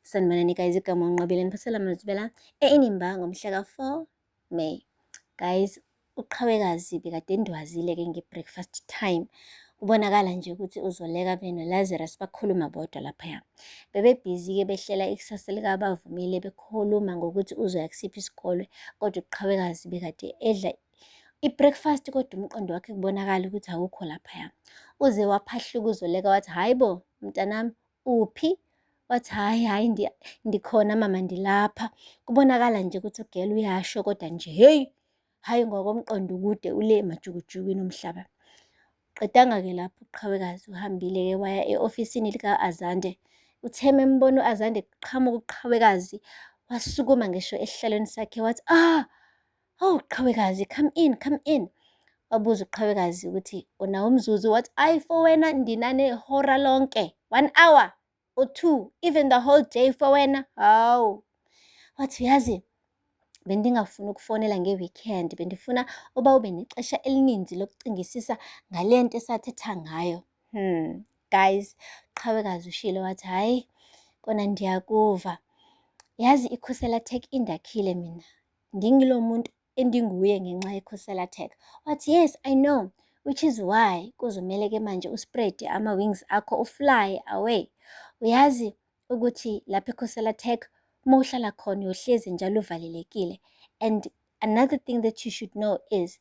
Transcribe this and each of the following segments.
Sanibonani guys, igama uNqobile niphathela amazwibela e-Inimba ngomhla ka-4 May. Guys, uQhawekazi bekade endwazile-ke nge-breakfast time. Kubonakala nje ukuthi uZoleka benoLazarus bakhuluma bodwa laphaya. Bebebhizi-ke behlela ikusasa likaBavumile bekhuluma ngokuthi uzoya kusiphi isikole, kodwa uQhawekazi bekade edla i-breakfast kodwa umqondo wakhe kubonakala ukuthi awukho laphaya. Uze waphahluka uZoleka wathi, hhayi bo mntanami uphi? Wathi hhayi hhayi ndikhona mama ndilapha. Kubonakala nje ukuthi ugela uyasho kodwa nje hheyi, hhayi ngokomqondo ukude ule emajukujukwini omhlaba. Qedanga-ke lapho uQhawekazi uhambile-ke waya e-ofisini lika-Azande. Uthe membona u-Azande kuqhamuka uQhawekazi wasukuma ngisho esihlalweni sakhe wathi, ah, oh Qhawekazi, come in, come in. Wabuza uQhawekazi ukuthi unawo umzuzu, wathi ayi for wena ndinane hora lonke, 1 hour or 2, even the whole day for wena. Hawu. Wathi uyazi bendingafuni ukufonela nge-weekend, bendifuna uba ube nexesha elininzi lokucingisisa ngale nto esathetha ngayo. Guys, Qhawekazi ushilo wathi hhayi kona ndiyakuva. Yazi iKhusela Tech indakhile mina. Ndingilo muntu endinguye ngenxa yeKhusela Tech. Wathi yes, I know, which is why kuzomele ke manje uspread ama-wings akho ufly away. Uyazi ukuthi lapha eKhusela Tech uma uhlala khona uyohlezi njalo uvalelekile. And another thing that you should know is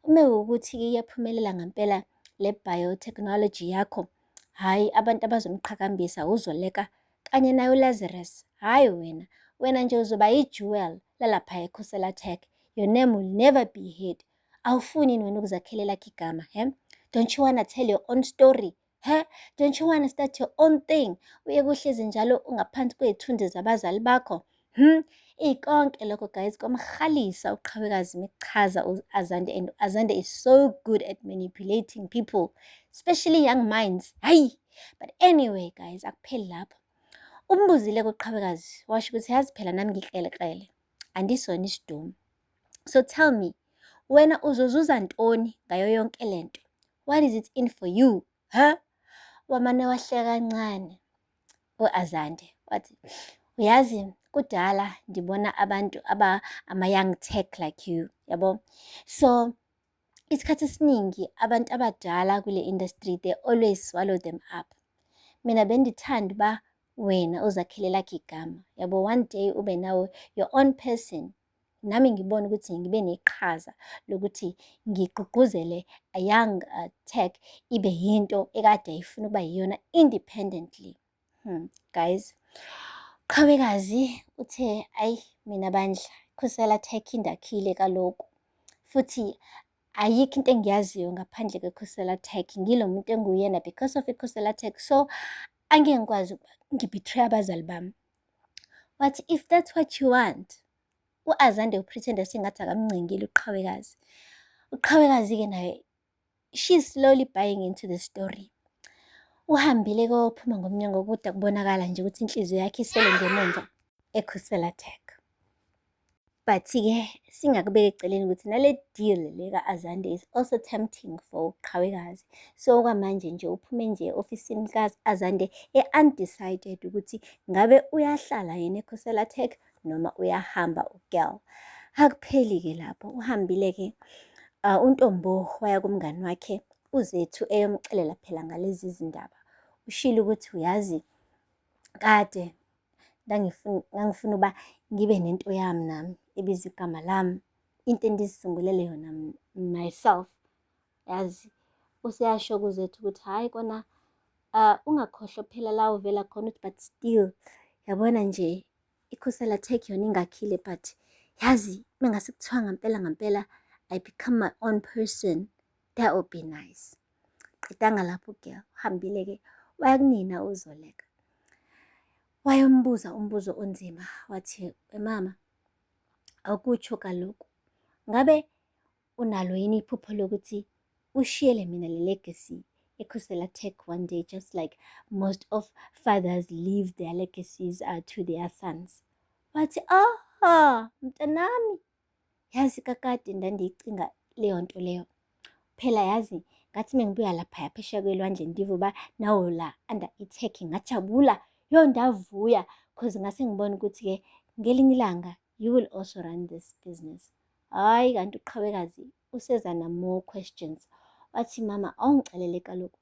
uma ukuthi iyaphumelela ngempela le biotechnology yakho, hhayi abantu abazomqhakambisa uZoleka kanye naye uLazarus. Hhayi wena, wena nje uzoba i-jewel lalapha eKhusela Tech. Your name will never be hid. Awufuni yini wena ukuzakhela elakho igama, he? Don't you wanna tell your own story? He? Don't you wanna start your own thing? Uye kuhlezi njalo ungaphansi kwey'thunzi zabazali bakho. Ikonke lokho guys kwamhalisa uQhawekazi mekuchaza u-Azande, and Azande is so good at manipulating people, especially young minds. Hayi! But anyway guys, akupheli lapho. Umbuzile kuQhawekazi washo ukuthi yazi phela nami ngikrelekrele, andisona isidumo. So tell me, wena uzozuza ntoni ngayo yonke lento? What is it in for you? Huh? Wamane wahleka kancane u-Azande wathi uyazi kudala ndibona abantu aba ama-young tech like you, yabo. So isikhathi esiningi abantu abadala kule industry they always swallow them up. Mina bendithanda uba wena uzakhele lakho igama, yabo, one day ube nawe your own person. Nami ngibona ukuthi ngibe neqhaza lokuthi ngigqugquzele a young tech ibe yinto ekade ifuna ukuba yiyona independently. Guys, Qhawekazi uthe ayi mina bandla Khusela Tech indakhile kaloku, futhi ayikho into engiyaziyo ngaphandle kweKhusela Tech. Ngilo muntu enguyena because of iKhusela Tech, so angeke ngikwazi ukuba ngibetray abazali bami. Wathi if that's what you want, u-Azande upretenda sengathi akamncengile uQhawekazi. Uqhawekazi-ke naye she's slowly buying into the story. Uhambile kophuma ngomnyango kodwa kubonakala nje ukuthi inhliziyo yakhe isele ngemumva eKhusela Tech. But-ke singakubeka eceleni ukuthi nale deal le ka-Azande is also tempting for uQhawekazi. So okwamanje nje uphume nje e-ofisini ka-Azande e-undecided ukuthi ngabe uyahlala yena eKhusela Tech noma uyahamba ugirl. Akupheli-ke lapho, uhambile-ke uNtombo waya kumngani wakhe uZethu eyomcelela phela ngalezi zindaba. Ushilo ukuthi uyazi kade ngangifuna uba ngibe nento yami nami ebizwa igama lami, into endizisungulele yona myself. Yazi useyasho kuZethu ukuthi hhayi kona ungakhohlwa phela la uvela khona, uthi but still yabona nje iKhusela Tech yona ingakhile, but yazi mengase kuthiwa ngampela ngampela I become my own person, that would be nice. Qedanga lapho girl, uhambile-ke waya kunina uZoleka. Wayombuza umbuzo onzima wathi, mama, awukutsho kaloku, ngabe unalo yini iphupho lokuthi ushiyele mina le legacy eKhusela Tech one day, just like most of fathers leave their legacies to their sons? Wathi, ah, mntanami, yazi kakade ndandiyicinga leyo nto leyo. Phela yazi ngathi mengibuya laphaya phesheya kwelwandle ndiva uba nawo la under i-tech ngajabula, yo ndavuya. Cause ngase ngibona ukuthi-ke ngelinye ilanga you will also run this business. Hhayi, kanti uQhawekazi useza na-more questions. Wathi, mama, awungixelele kaloku,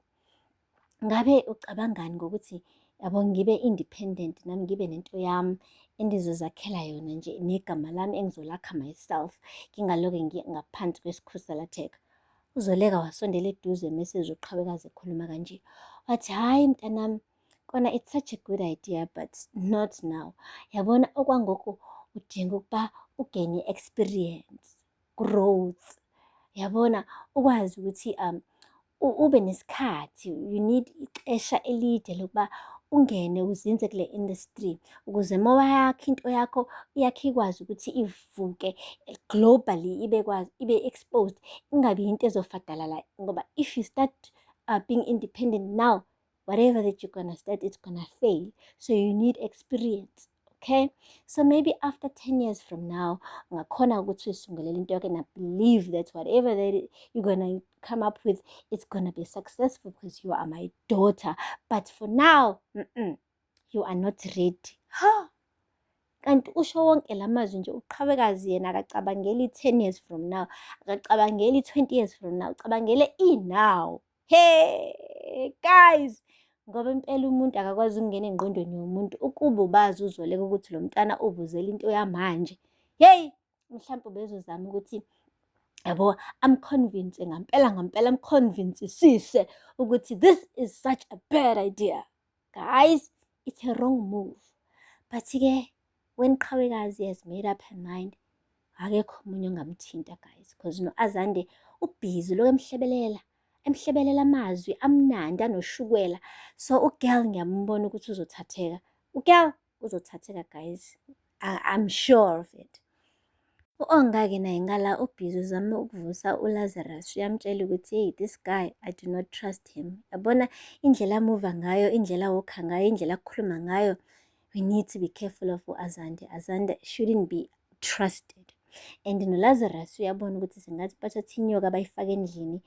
ngabe ucabangani ngokuthi yabo ngibe independent nami, ngibe nento yami engizozakhela yona nje, negama lami engizolakha myself, ngingaloke ngaphansi kweSikhusela Tech. UZoleka wasondela eduze mese uQhawekazi ekhuluma kanje. Wathi, hhayi mntanami, kona it's such a good idea, but not now. Yabona, okwangoku udinga ukuba u-gain-e experience, growth. Yabona, ukwazi ukuthi ube nesikhathi, you need ixesha elide lokuba ungene uzinze kule industry, ukuze uma wayakha into yakho, iyakhe ikwazi ukuthi ivuke globally, ibe kwazi ibe exposed, ingabi into ezofadalala, ngoba if you start being independent now, whatever that you're gonna start, it's gonna fail. So you need experience. Okay, so maybe after 10 years from now, ungakhona ukuthi uyisungulele into yakho, and I believe that whatever that you're gonna come up with, it's gonna be successful because you are my daughter. But for now, you are not ready. Ha! Kanti usho wonke la mazwi nje uQhawekazi, yena akacabangeli 10 years from now, akacabangeli 20 years from now, ucabangele i-now. Hey guys, ngoba impela umuntu akakwazi ukungena engqondweni yomuntu. Ukuba ubazi uZoleka ukuthi lo mntwana ubuzela into yamanje, hey, mhlawumbe ubezozama ukuthi yabo am-convince ngampela ngampela, am-convince-isise ukuthi this is such a bad idea. Guys, it's a wrong move. But-ke when Qhawekazi has made up her mind, akekho omunye ongamthinta, guys, because no-Azande u-busy lokhu emhlebelela, emhlebelela amazwi amnandi anoshukela. So u-girl ngiyambona ukuthi uzothatheka. U-girl uzothatheka, guys. I'm sure of it. U-Onga-ke naye ngala u-busy uzama ukuvusa uLazarus, uyamtshela ukuthi hey, this guy, I do not trust him. Yabona indlela amuva ngayo, indlela awokha ngayo, indlela akhuluma ngayo. We need to be careful of u-Azande. Azande shouldn't be trusted. And noLazarus uyabona ukuthi sengathi bathatha inyoka bayifaka endlini.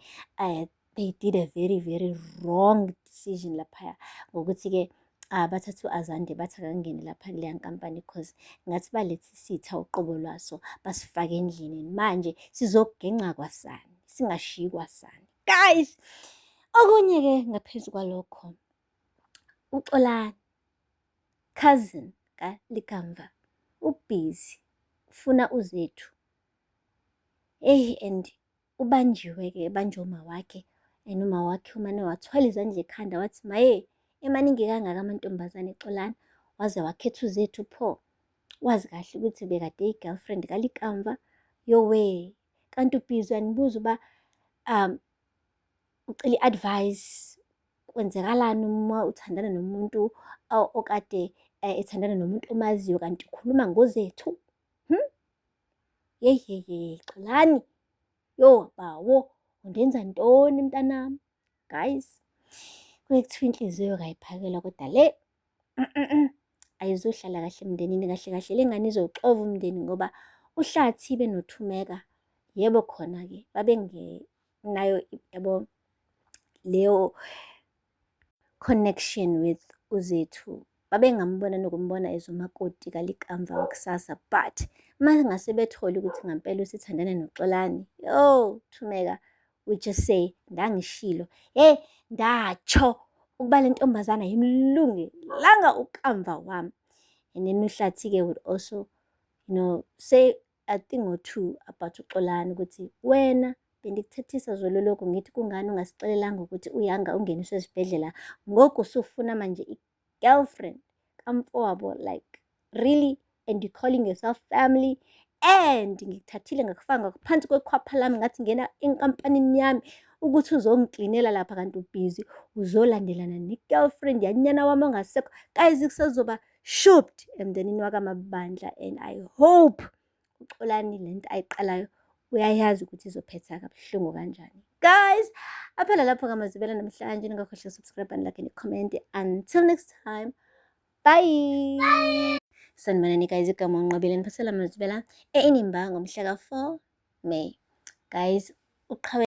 They did a very very wrong decision laphaya ngokuthi-ke bathathe u-Azande bathi akangene lapha kuleya nkampani, because ngathi baletha isitha uqobo lwaso basifake endlini. Manje sizogenca kwasani, singashiyi kwasani. Guys, okunye-ke ngaphezu kwalokho, uXolani, cousin kaLikamva, u-busy ufuna uZethu. Eyi, and ubanjiwe-ke, ebanjwe uma wakhe, and uma wakhe umane wathwala izandla ekhanda wathi, maye, emaningi kangaka amantombazane Xolani, waze wakhetha uZethu pho. Wazi kahle ukuthi bekade eyi-girlfriend kaLikamva. Yowe, kanti u-busy uyanibuza uba ucela i-advice, kwenzekalani uma uthandana nomuntu okade ethandana nomuntu omaziyo, kanti ukhuluma ngoZethu. Yeyi yeyi yeyi, Xolani, yo bawo, undenza ntoni mntanami? Guys, kuye kuthiwa inhliziyo kayiphakelwa, kodwa le ayizuhlala kahle emndenini. Kahle kahle le ngane izoxova umndeni, ngoba uHlathi benoThumeka, yebo khona-ke babengenayo yabo leyo connection with uZethu. Babengambona nokumbona as umakoti kaLikamva wakusasa, but uma ngase bethole ukuthi ngampela usethandana noXolani, yo Thumeka we just say ndangishilo, hey, ndatsho ukuba le ntombazana ayimlungelanga ukamva wami. And then uHlathi-ke would also say a thing or two about uXolani ukuthi wena bendikuthethisa zolo lokhu ngithi kungani ungasixelelanga ukuthi uyanga ungeniswe esibhedlela, ngoku usufuna manje i-girlfriend kamfowabo, like really, and you calling yourself family? And ngikuthathile ngakufaka ngaphansi kwekhwapha lami, ngathi ngena enkampanini yami ukuthi uzongiklinela lapha, kanti u-busy uzolandelana ne-girlfriend yanyana wami ongasekho. Guys, kusazoba shupt emndenini wakaMabandla, and I hope uXolani lento ayiqalayo uyayazi ukuthi izophetha kabuhlungu kanjani. Guys, aphela lapho ngamazibela namhlanje. Ningakhohlwa subscribe and like and comment. Until next time, bye. Sanibonani guys, igama uNqobile, niphathela amazibela e-Inimba ngomhla ka-4 May. Guys, uqhawe